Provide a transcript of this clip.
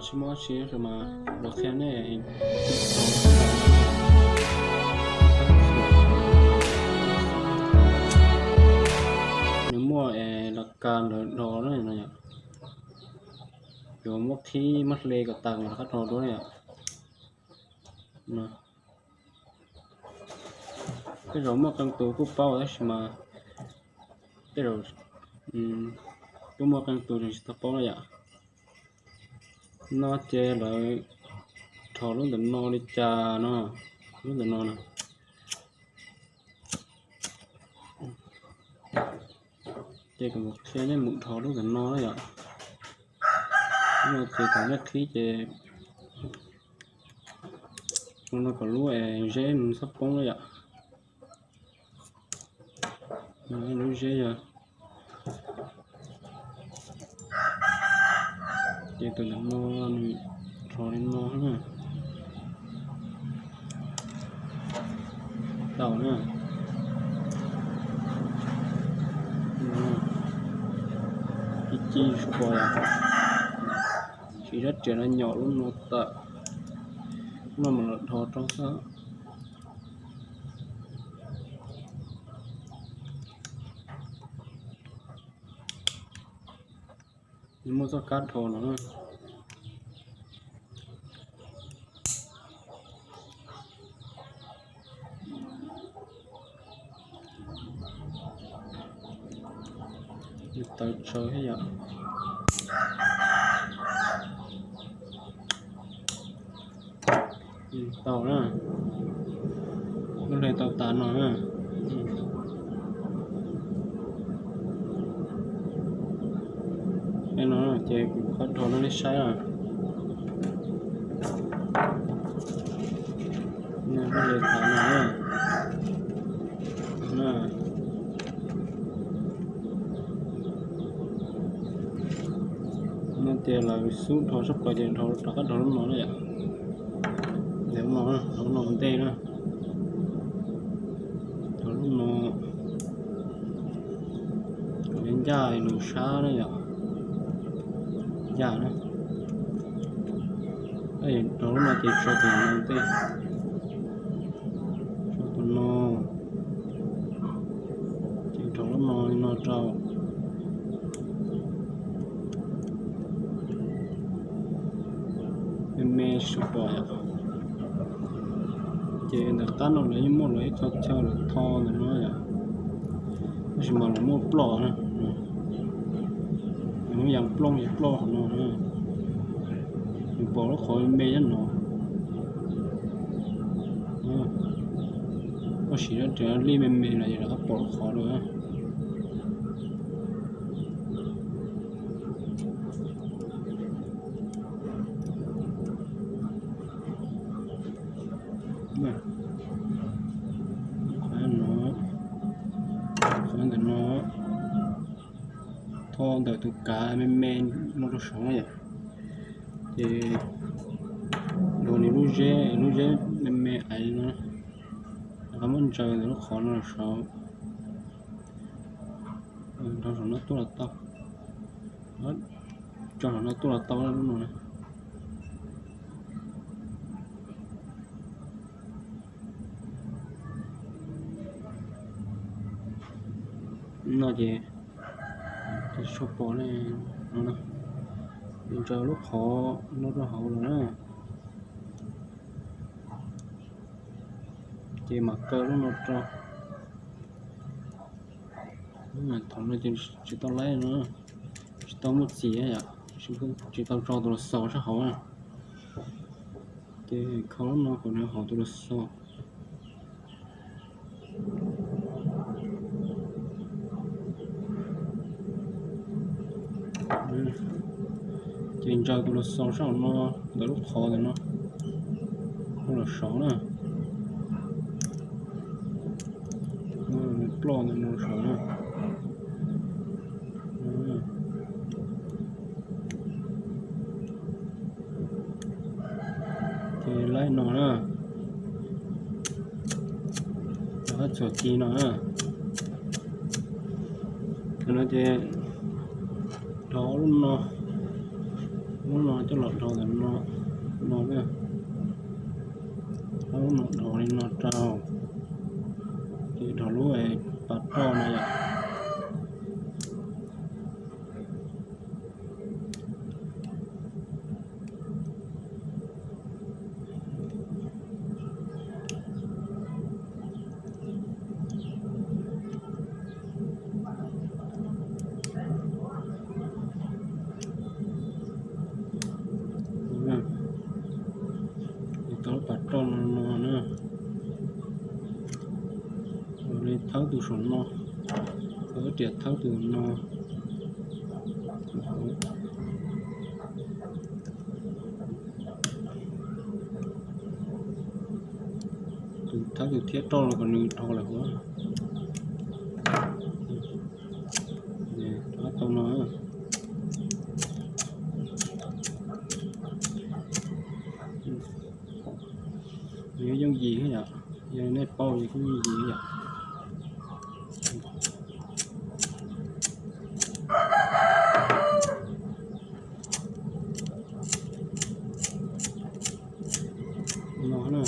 Tsis muaj tsi mas los qhia nej. Nws muaj las kas ntawd dhos na no yom. Yuav muab qhib muab hle kom tas mas rov qab dhos dua na yom. Tej zaum muaj qee tus kuj paub tab sis mas tej zaum kuj muaj qee tus tseem tsis tau paub na yom. No ces lawv dhos lub ntawm no li cas no, lub ntawm no na. Ces kuv qhia nej mus dhos lub ntawm no na yom. Lub no ces thaum nej qhib ces ua no kom lub zeb nws txhob poob na yom. Lub zeb yog ces tus ntawm no nws dhos li no na. Tau na. Ci ci sub pos yom. Siv sab riam no nyom lub no tawm, lub no mas los dhos rau xwb. Nws muaj txoj kab dhos no. Tawv tsawv thiab yom. Tau na. Lub hle tau tas no na. No ces kuv qhov dhos no nej saib na. Lub hle tas no na. No ces lawv xub dhos sab plaws ces rov qab dhos lub no na yom. Dhos lub no, dhos lub no ua ntej na. Dhos lub no, kom ncaj lus sab na yom. Ncaj na. Dhos lub no ces tso tus no ua ntej. Tso tus no. Ces dhos lub no li no rau. Me me sub pom yom. Ces ntawm qab no lawv yeej muaj lawv ib qho chaw lawv tho ntawm no yom. Tab sis mas lawv muaj ploj na. Lawv muaj yam plooj yam ploj qhov no na. Nws pom lub qhov me me nyob no. Koj siv sab riam lij me me no ces rov qab pom lub qhov dua. Qhov no, qhov ntawm no, tho ntawm tus kav me me no rau saud na yom. Ces dhos nws lub zeb, lub zeb me me aiv no, rov qab muab ntsaws ntawm lub qhov no rau saud. Rau saum no tuaj los tau. Tso saum no tuaj los tau lub no na. No ces, ces tsis tshua pom ne no na. Ntsaws lub qhov no rau hauv lawm na. Ces mam kaw lub no rau. Thaum no ces tsis tau laib no, tsis tau muaj txiv yom, tsis tau tso tus los xaus sab hauv na. Ces khau lub no kom nws haum tus los xaus. Ces ntsaws tus los xaus sab hauv no ntawm lub qhov ntawm no, ua los saud na. Ploj ntawm no saud na. Ces laib no na, rov qab txuam ci no na. Thaum no ces rau lub no, Lub no coj los dhau ntawm no, no na. Lub no dhau li no rau, ces dhau lub pas roj no yom. Tau pas roj no no na, li thawb tus saum no, tau riam thawb tus no. Tus thawb tus thiab roj los kom nws dhau lawm hov. Rov tau no, nws yooj yim yom, yog nej paub ces kuj yooj yim yom. No na,